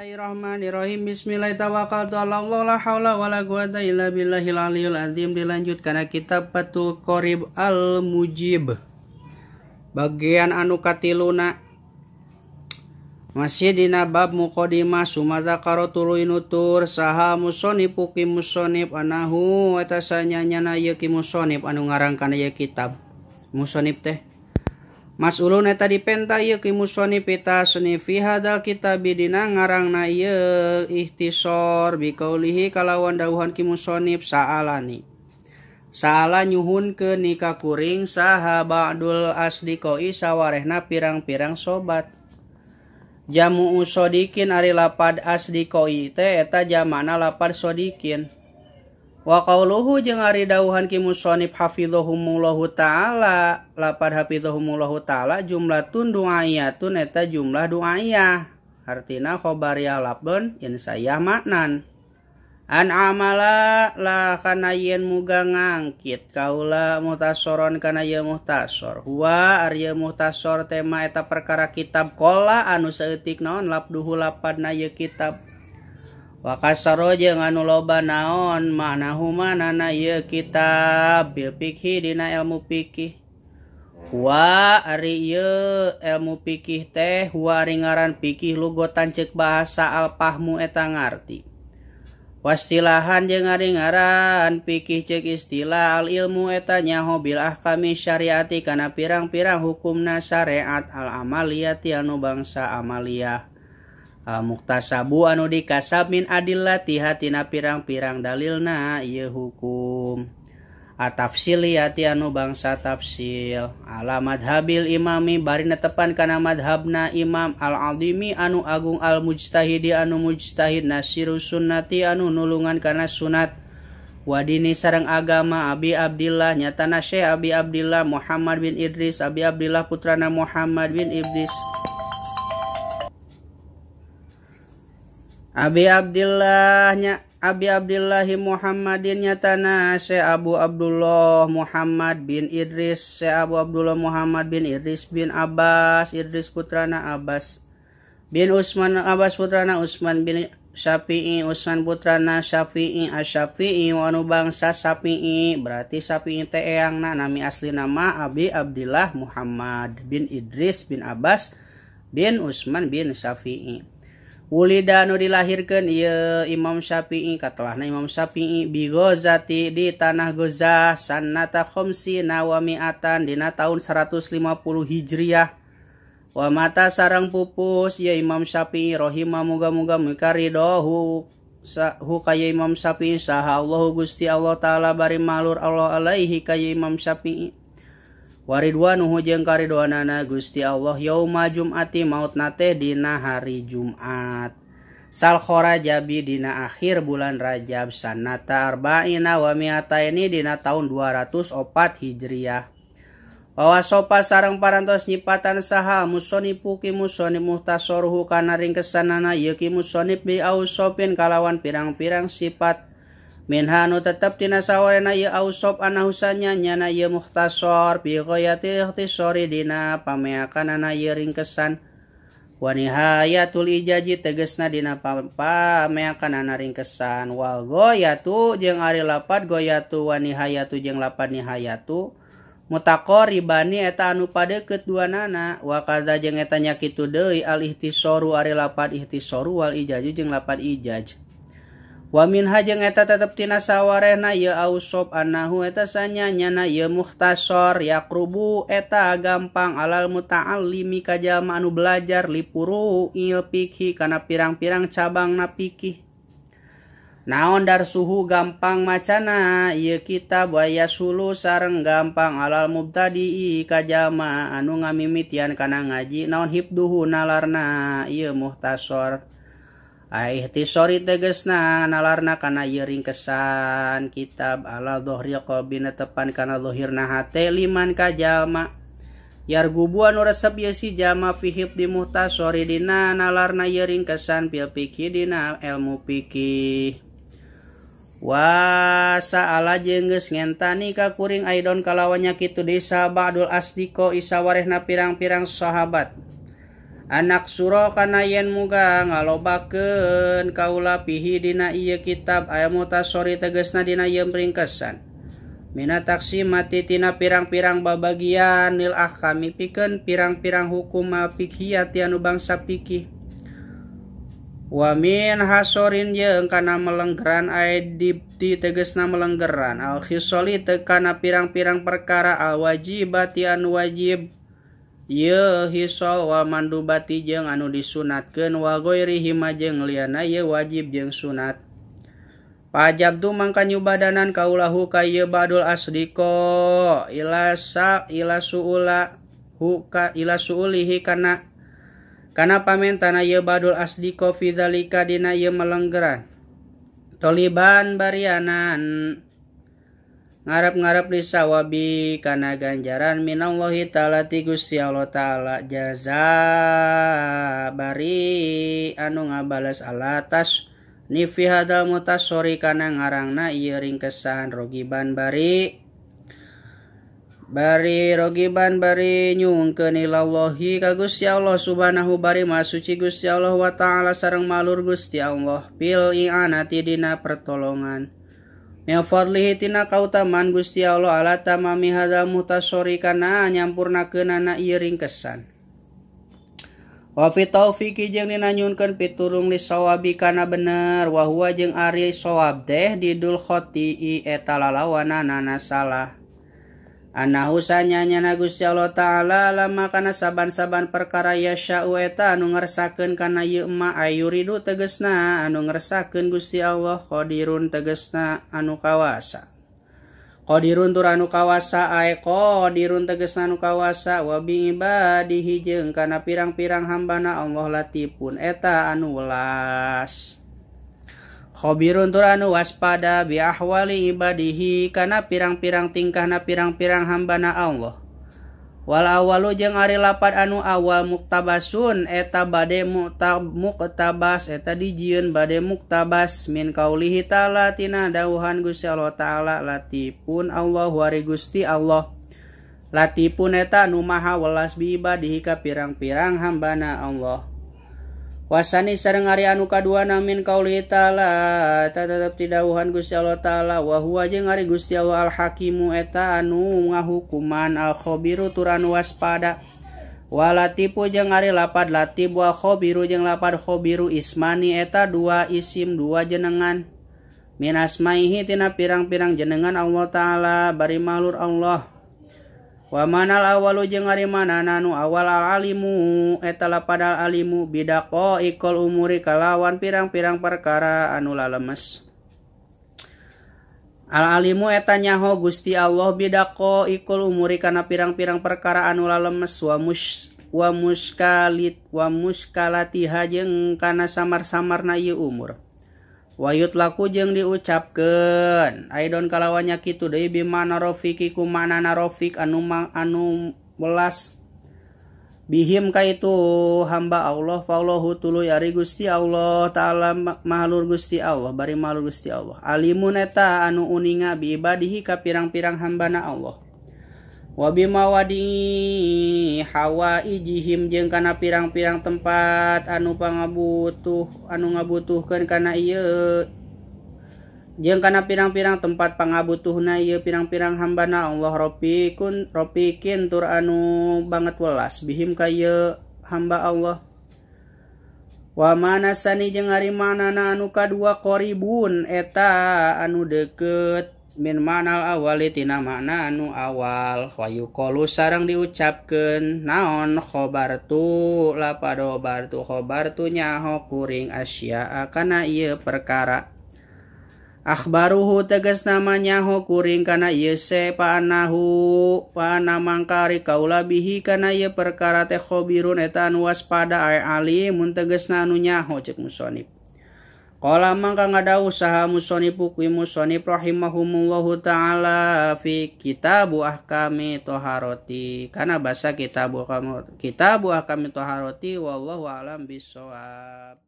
Bismillahirrahmanirrahim. Bismillahirrahmanirrahim. Ala Allah la haula wala quwata illa billahil aliyul azim. Dilanjutkan kitab Fathul Qorib Al-Mujib. Bagian anu katiluna. Masih dina bab muqaddimah sumadza tuluy nutur saha musonifu ki musonif anahu eta sanyanyana ieu ki musonif anu ngarang kana ieu kitab. Musonif teh Mas'ulun eta dipenta ieu ki musonif tasnifi hadzal kitab dina ngarangna ieu ihtisor biqaulihi kalawan dawuhan ki musonif sa'alani. Sa'ala nyuhunkeun ka kuring saha ba'dul asdiqoi sawarehna pirang-pirang sobat. Jamu sodikin ari lapad asdiqoi teh eta jamana lapad sodikin. Wa qauluhu jeung ari dawuhan ki musonif hafizahumullahu taala lapad hafizahumullahu taala jumlatun du'aiyatun eta jumlah du'aiyah artina khobariyah labdon insayah maknan an amala la kana yen muga ngangkit kaula muhtasoron kana ye muhtasor huwa ari muhtasor tema eta perkara kitab qala anu saeutik naon labduhu lapadna ye kitab wa kasaro jeung anu loba naon maknahu manana ieu kitab bil fikih dina ilmu fikih wa ari ieu ilmu fikih teh huwa ari ngaran fikih lugotan ceuk bahasa al fahmu eta ngarti wastilahan jeung ari ngaran fikih ceuk istilah al ilmu eta nyaho bil ahkami syariati kana pirang-pirang hukumna syariat al amaliyati anu bangsa amaliyah muktasabu anu dikasab min adillati tina pirang-pirang dalilna ieu hukum atafsiliyati anu bangsa tafsil ala madhabil imami bari netepan kana madhabna imam al-azimi anu agung al-mujtahidi anu mujtahid nasiru sunnati anu nulungan kana sunat wadini sareng agama Abi Abdillah nyatana Syekh Abi Abdillah Muhammad bin Idris Abi Abdillah putrana Muhammad bin Idris Abi Abdillah nya Abi Abdillahi Muhammadin nyatana Syekh Abu Abdullah Muhammad bin Idris Syekh Abu Abdullah Muhammad bin Idris bin Abbas Idris putrana Abbas bin Utsman Abbas putrana Utsman bin Syafi'i Utsman putrana Syafi'i Asy-Syafi'i anu bangsa Syafi'i berarti Syafi'i teh eyangna nami asli nama Abi Abdillah Muhammad bin Idris bin Abbas bin Utsman bin Syafi'i. Wulida nu dilahirkeun ieu Imam Syafi'i katelahna Imam Syafi'i bi Ghazati di tanah Ghazah sanata khamsina wa mi'atan dina tahun 150 Hijriah wa mata sareng pupus ieu Imam Syafi'i rahimah muga-muga mikaridohu hu ka Imam Syafi'i saha Allahu Gusti Allah taala bari malur Allah alaihi ka Imam Syafi'i waridwanuhu jeung karidwanana Gusti Allah yauma Jum'ati mautna teh dina hari Jumat sal khorajabi dina akhir bulan Rajab sanata arba'ina wa mi'ataini dina tahun 204 Hijriah wawasopa sareng parantos nyipatan saha musonifu ki musonif muhtasoruhu kana ringkesanana ieu ki musonif bi ausopin kalawan pirang-pirang sifat minha anu tetep tina sawarena ieu ausop anahusanya nyana ieu muhtasor bi ghayati ikhtisori dina pameakanana ieu ringkesan wa nihayatul ijaji tegesna dina pameakanana ringkesan wal ghayatu jeung ari lapad ghayatu wa nihayatu jeung lapad nihayatu mutaqaribani eta anu padeukeut duanana wa kadza jeung eta nya kitu deui al ihtisoru ari lapad ihtisoru wal ijaju jeung lapad ijaj wa minha jeung eta tetep tina sawarehna ieu ausop anahu eta sanyanyana ieu muhtasor yaqrubu eta gampang alal muta'allimi ka jalma anu belajar lipuru il fikih kana pirang-pirang cabangna fikih naon darsuhu gampang macana ieu kitab wa yasulu sareng gampang alal mubtadi ka jalma anu ngamimitian kana ngaji naon hibduhu nalarna ieu muhtasor ihtisori tegesna nalarna kana ieu ringkesan kitab ala dhahri qalbi netepan kana zahirna hate liman ka jalma yargubu anu resep ieu si jalma fi hifdi muhtasori dina nalarna ieu ringkesan fil fikih dina ilmu fikih wa sa'ala jeung geus ngentani ka kuring aidon kalawan nya kitu desa ba'dul asdiqo isawarehna pirang-pirang sahabat Anak suro kana yen muga ngalobakeun kaula pihi dina ieu kitab aya mutasori tegasna dina ieu ringkesan. Mina taksimati tina pirang-pirang babagian nil ahkami pikeun pirang-pirang hukum fiqhiyati anu bangsa fikih. Wa min hasorin jeung kana melenggeran aidibti tegasna melenggeran al khisoli kana pirang-pirang perkara al wajibati anu wajib ye hisol wa mandubati jeung anu disunatkeun wa ghairihi jeung liana ye wajib jeung sunat. Pajabdu mangka nyubadanan kaulahu ka ieu badul asdiko ila sa ila suula hu ka ila suulihi kana kana pamentana ieu badul asdiko fi dzalika dina ieu melenggeran toliban barianan ngarep-ngarep lisawabi kana ganjaran minallahi ta'ala ti Gusti Allah ta'ala jaza bari anu ngabales alatas nifi hadal mutasori kana ngarangna ieu ringkesan rogiban bari bari rogiban bari nyungkeun ilallahi ka Gusti Allah subhanahu bari maha suci Gusti Allah wa ta'ala sareng malur Gusti Allah fil i'anati dina pertolongan min fadlihi tina kautamaan Gusti Allah ala tamami hadal mutasori kana nyampurnakeunana ieu ringkesan. Wa fi taufiqi jeung dina nyunkeun pitulung li sawabi kana bener wa huwa jeung ari sawab teh didul khoti eta lalawanana salah. Anahu sanyanyana Gusti Allah ta'ala lama kana saban-saban perkara yasya'u eta anu ngersakeun kana ieu ma ayuridu tegesna anu ngersakeun Gusti Allah qadirun tegesna anu kawasa. Qadirun tur anu kawasa ae qadirun tegesna anu kawasa wa bi ibadihi jeung kana pirang-pirang hambana Allah latifun eta anu welas. Khabirun tur anu waspada bi ahwali ibadihi kana pirang-pirang tingkahna pirang-pirang hambana Allah. Wal awalu jeung ari lapad anu awal muktabasun eta bade muktabas eta dijieun bade muktabas min kaulihi ta'ala tina dawuhan Gusti Allah ta'ala latifun Allahu ari Gusti Allah latifun eta anu maha welas bi ibadihi ka pirang-pirang hambana Allah. Wasani sareng ari anu kaduana min kauli ta'ala eta tetep didawuhan Gusti Allah ta'ala wa huwa jeung ari Gusti Allah al-hakimu eta anu ngahukuman al-khabiru tur anu waspada. Walatifu jeung ari lapad latif wa khabiru jeung lapad khabiru ismani eta dua isim dua jenengan min asmaihi tina pirang-pirang jenengan Allah ta'ala bari malur Allah. Wa manal awalu jeung ari manana nu awal al-alimu eta lapad al-alimu bidaqaiqil umuri kalawan pirang-pirang perkara anu lalemes. Al-alimu eta nyaho Gusti Allah bidaqaiqil umuri kana pirang-pirang perkara anu lalemes wa muskalit wa muskalatiha jeung kana samar-samarna ieu umur. Wayut laku jeung diucapkeun aidon kalawannya kitu deui bimana rofiki ku manana rofik anu anu welas bihim ka itu hamba Allah fallahu tuluy ari Gusti Allah ta'ala mahalur Gusti Allah bari mahalur Gusti Allah alimun eta anu uninga bi ibadihi ka pirang-pirang hambana Allah wa bima wadi hawaijihim jeung kana pirang-pirang tempat anu pangabutuh anu ngabutuhkeun kana ieu jeung kana pirang-pirang tempat pangabutuhna ieu pirang-pirang hambana Allah rofikun rofikin tur anu banget welas bihim ka ieu hamba Allah. Wa manasani jeung ari manana anu kadua qaribun eta anu deukeut min manal awali tina makna anu awal wa yuqalu sareng diucapkeun naon khobartu lapad khobartu khobartu nyaho kuring asya kana ieu perkara akhbaruhu tegasna nyaho kuring kana ieu se paanahu paana mangkari kaula bihi kana ieu perkara teh khabirun eta anu waspada ae alimun tegasna anu nyaho ceuk musonib. Qala mangka ngadawuh saha musonifu kuwi musonif rahimahumullahu ta'ala fi kitabu ahkami toharoti kana basa kitabu ahkami toharoti wallahu a'lam bissawab.